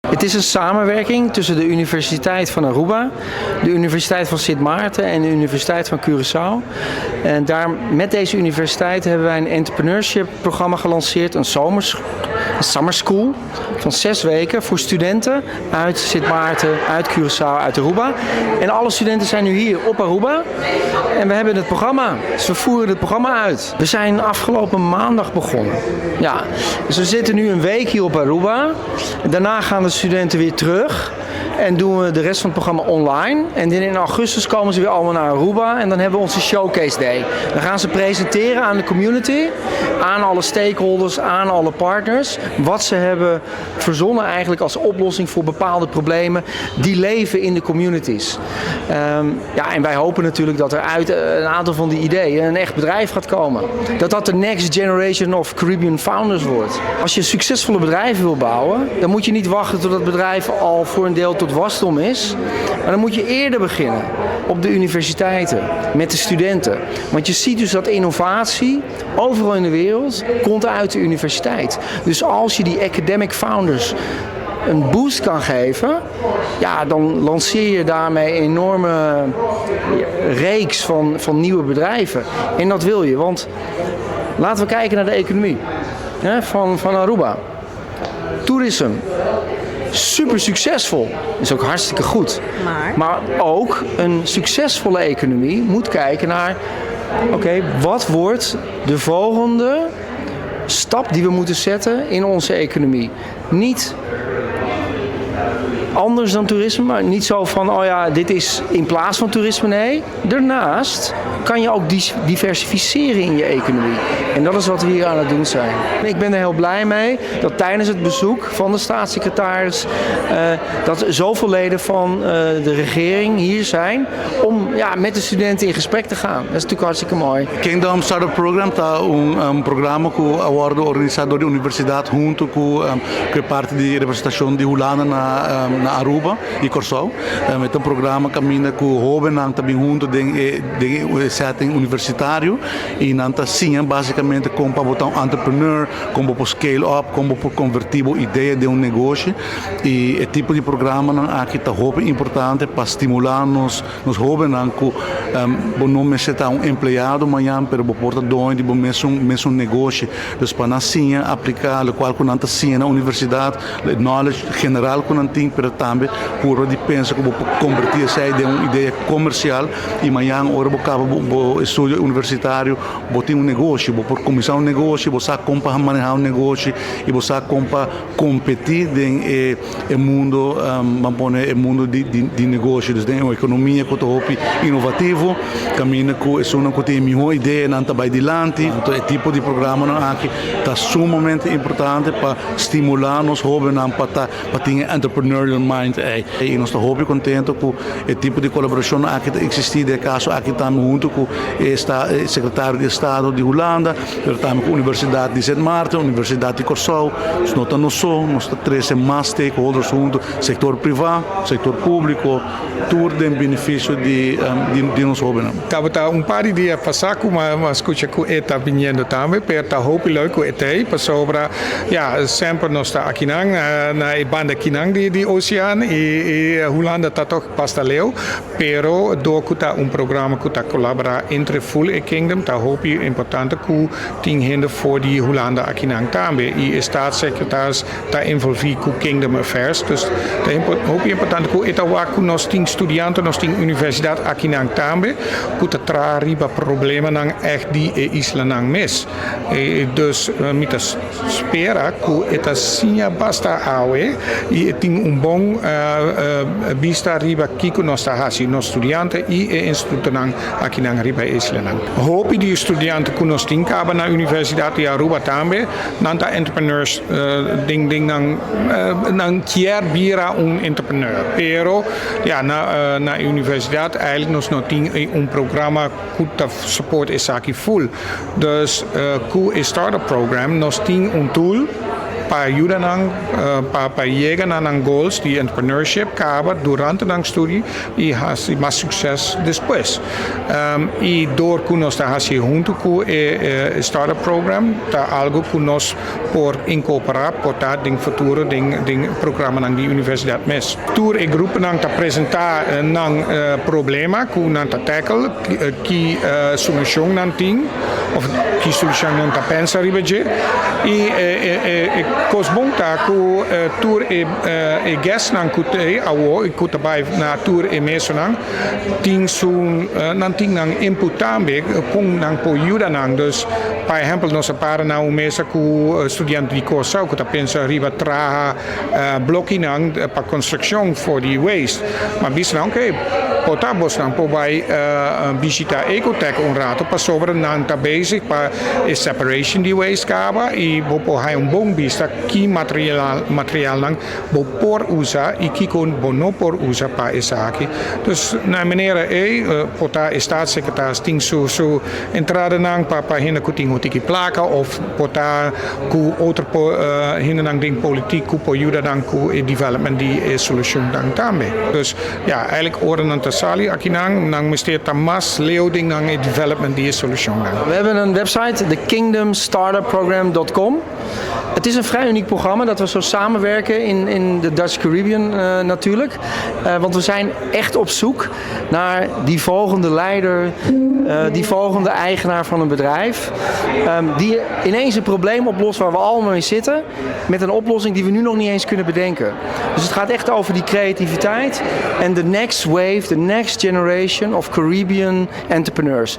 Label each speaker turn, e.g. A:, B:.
A: Het is een samenwerking tussen de Universiteit van Aruba, de Universiteit van Sint Maarten en de Universiteit van Curaçao. En daar, met deze universiteit hebben wij een entrepreneurship programma gelanceerd, een summer school van 6 weken voor studenten uit Sint Maarten, uit Curaçao, uit Aruba. En alle studenten zijn nu hier op Aruba. En we hebben het programma. Dus we voeren het programma uit. We zijn afgelopen maandag begonnen. Ja, dus we zitten nu een week hier op Aruba. Daarna gaan de studenten weer terug. En doen we de rest van het programma online. En dan in augustus komen ze weer allemaal naar Aruba. En dan hebben we onze Showcase Day. Dan gaan ze presenteren aan de community, aan alle stakeholders, aan alle partners, wat ze hebben verzonnen eigenlijk als oplossing voor bepaalde problemen die leven in de communities. Ja, en wij hopen natuurlijk dat er uit een aantal van die ideeën een echt bedrijf gaat komen. Dat dat de next generation of Caribbean founders wordt. Als je succesvolle bedrijven wil bouwen, dan moet je niet wachten tot het bedrijf al voor een deel tot wasdom is. Maar dan moet je eerder beginnen. Op de universiteiten, met de studenten. Want je ziet dus dat innovatie overal in de wereld komt uit de universiteit. Dus als je die academic founders een boost kan geven, ja, dan lanceer je daarmee een enorme reeks van nieuwe bedrijven. En dat wil je, want laten we kijken naar de economie, hè, van Aruba. Toerisme, super succesvol. Is ook hartstikke goed.
B: Maar?
A: Maar ook een succesvolle economie moet kijken naar: oké, wat wordt de volgende stap die we moeten zetten in onze economie? Niet anders dan toerisme, maar niet zo van: oh ja, dit is in plaats van toerisme. Nee, daarnaast kan je ook diversificeren in je economie. En dat is wat we hier aan het doen zijn. Ik ben er heel blij mee dat tijdens het bezoek van de staatssecretaris dat zoveel leden van de regering hier zijn om, ja, met de studenten in gesprek te gaan. Dat is natuurlijk hartstikke mooi.
C: Kingdom Startup Program ta un programa ku a wòrdu organisá dor di universidat huntu ku parti di representashon di Hulanda na Aruba i Kòrsou. E ta un programa kaminda ku hóbennan tambe huntu den setting universitario i nan ta siña básikamente kon pa ta un entrepreneur, kon pa scale up, kon pa konvertí idea den un negoshi, i e tipo di programanan aki ta hopi importante pa stimulá nos hóbennan ku bo no mester ta un empleado mañan, pero bo por ta doño di bo mesun negoshi. Dus pa nan siña apliká loke ku nan ta siña na universidat, knowledge general ku nan tin, pero tambe por di pensa kon konvertí esei den un idea komersial i mañan, ora bo kaba bo estudio universitario, bo tin un negoshi, bo por kuminsá un negoshi, bo sa kon pa manehá un negoshi i bo sa kon pa kompetí den e mundu, ban pone, e mundu di negoshi, dus den un ekonomia ku ta hopi inovativo, kaminda ku esunnan ku tin mihó idea nan ta bai dilanti. Anto, e tipo di programanan aki ta sumamente importante pa stimulá nos hóbennan pa tin entrepreneurial mind. I nos ta hopi kontentu ku e tipo di kolaborashon aki ta eksistí, den kaso aki tambe huntu ku e sekretario di Estado di Hulanda, pero tambe ku Universidat di Sint Maarten, Universidat di Kòrsou. No ta nos so, nos ta trese mas stakeholders huntu, sektor privá, sektor públiko, tur den benefisio di nos hóbennan.
D: Tabata un par di dia pasá ku m'a skucha ku e ta biniendo tambe, pero ta hopi leuk ku e t'ei, pasobra, ja, semper nos ta akinan, na e banda akinan di oceaan i Hulanda ta toch basta leu, pero dor ku ta un programa ku ta kolaborá entre full e Kingdom, ta hopi importante ku tin hende for di Hulanda akinan tambe i staatssecretaris ta envolví ku Kingdom Affairs, dus ta hopi importante ku e ta wak ku nos tin studiante, nos tin universidat akinan tambe, ku ta traha riba problemanan echt di e islanan mes. E, dus mi ta spera ku e ta siña basta awe i tin un bon bista riba kiko nos ta hasi, nos studiante i e institutonan akinan riba e islanan. Hopi di studiante ku nos tin kaba na Universidat di Aruba tambe, nan ta entrepreneurs, ding ding nan kier bira un entrepreneur. Pero ja, na universidat eigenlijk nos no tin un programa ku ta support esaki full. Dus ku e startup program nos tin un tool pa Pa yuda nan pa yega na nan goals di entrepreneurship caba durante nan studie y haci mas succes despues. Y door cu nos ta haci hunto cu e startup program, ta algo cu nos por incorpora por ta den futuro den programa di universidad mes. Tur e grupo nan ta presenta nan problema cu nan ta tackle, ki solucion nan tin of ki solucion nan ta pensa riba dje, y e cos bon ta cu tur e guest nan cu te awo cu ta bay na tur e mesa nan tin su nan tin nan input tambe con nan por yuda nan. Dus, por ehempel, nos a para na un mesa cu studiante di Corsou cu ta pensa riba traha bloki nan pa construccion for di waste. M'a bisa nan, "Ok, por ta bos nan por bay bishita Ecotech un rato, pasobra nan ta bezig pa e separation di waste caba y bo por haya un bon bista ki material nan bo por usa y ki con bo no por usa pa esaki." Dus na manera e por ta staatssecretaris tin su entrada nan pa hende cu tin tiki placa of por ta cu otro hende nan den politiek cu por yuda nan cu e development di e solucion nan tambe. Dus ja, eigenlijk ora nan ta sali aki nan, nan mester ta mas leu den nan e development di e solucion nan.
A: We hebben een website, thekingdomstartupprogram.com. Het is een vrij uniek programma dat we zo samenwerken in de Dutch Caribbean natuurlijk. Want we zijn echt op zoek naar die volgende leider, die volgende eigenaar van een bedrijf, die ineens een probleem oplost waar we allemaal mee zitten, met een oplossing die we nu nog niet eens kunnen bedenken. Dus het gaat echt over die creativiteit en de next wave, the next generation of Caribbean entrepreneurs.